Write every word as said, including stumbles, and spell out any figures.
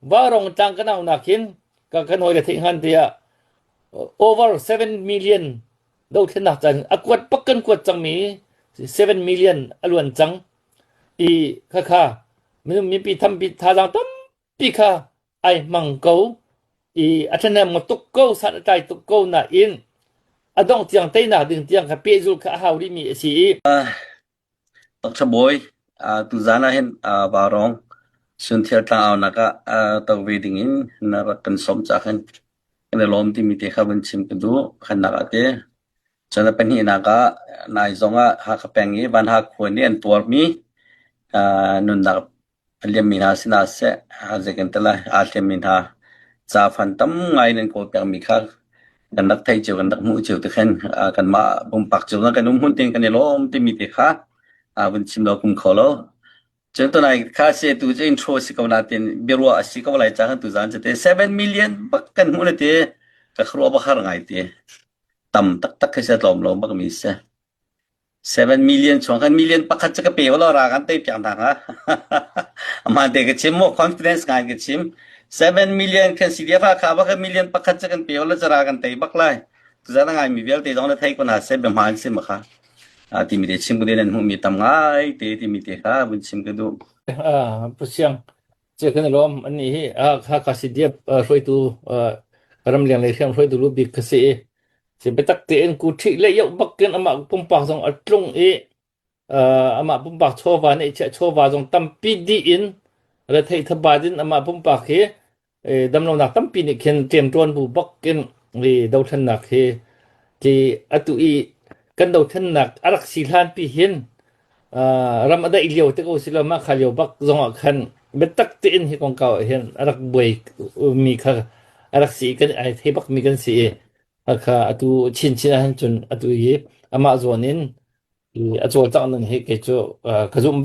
Varong tlang kan aunak hin ka kan hoi le theih ngan tiah over seven million dothlennak caan a kuat bak kan kuat cangmi seven million a luan cang i khakha minung mipi thampi thazaang tampi kha ai hmang ko i a ṭhahnem tuk ko, san a tlai tuk ko nain a dongh tiang teinak ding tiang kha pehzulh kha a hau rihmi a si i. Doctor Bawi, aa, tuzan ah hin, aa, Varong Sunthial tlang aunak ah, aa, to ve dingin na rak kan sawm cak hin kan i lawm timi te kha vun chim ka duh, khatnak ah te. Cun a pahnihnak ah nai zong ah Hakha peng i Van Ha khua nih an tuarmi, aa, nunnak a liammi hna si hna seh, aa, zeikan ti lai, aa, liammi hna ca fan tam ngai in an kawl pekmi kha kan rak theih cio, kan rak hmuh cio tikhin, aa, kanmah pumpak cio zong kan um hmun tein kan i lawm timi te kha, aa, vun chim lo kum kho lo. Cun tunai kha si tu cu intro si ko nain biaruah a si ko lai cang, tuzan cu te seven million bak kan hmuh na te ka khuaruah bak har ngai te. Tam taktak khi si a tlawm lo bak mi si. Seven million chung khan million pakhat cu ka pe lo, ra kan tei piak hna hnga. Amah te ka chim maw, confidence ngai ka chim. Seven million khan C D F Hakha bak khan million pakhat cu kan pe lo, cu ra kan tei bak lai. Tuzan a ngai mi vialte zong na thei ko hna seh, biahmaan si ma kha. Aa, timi te chim ka duh, nan hmuh mi tam ngai te timi te kha vun chim ka duh. Aa, Pasiang, cia kan i lawm, annih hi, aa, Hakha C D F, aa, hruaitu, aa, ka ramleng lei hriam hruaitu lu bik ka si i, si biatak tein ku ṭhih le yoh bak in amah pumpak zong a tlung i, aa, amah pumpak chawva neih chiah chawva zong tampi dih in, retheih thabat in amah pumpak hi, ee, damlonak tampi nih khin ṭiamṭuan bu bak in, ee, dothlennak hi, ti atu i kan dothlennak a rak si hlanpi hin, aa, ram a daih lio te ko si lo, mah kha lio bak zongah khan biatak tein hi kongkau ah hin a rak buai mi kha a rak si i kan ai thei bak mi kan si i, a kha atu chinchin ah hin cun atu i amah zawn in i a cawlcangh nan hi kei cu, aa, ka zumh bak.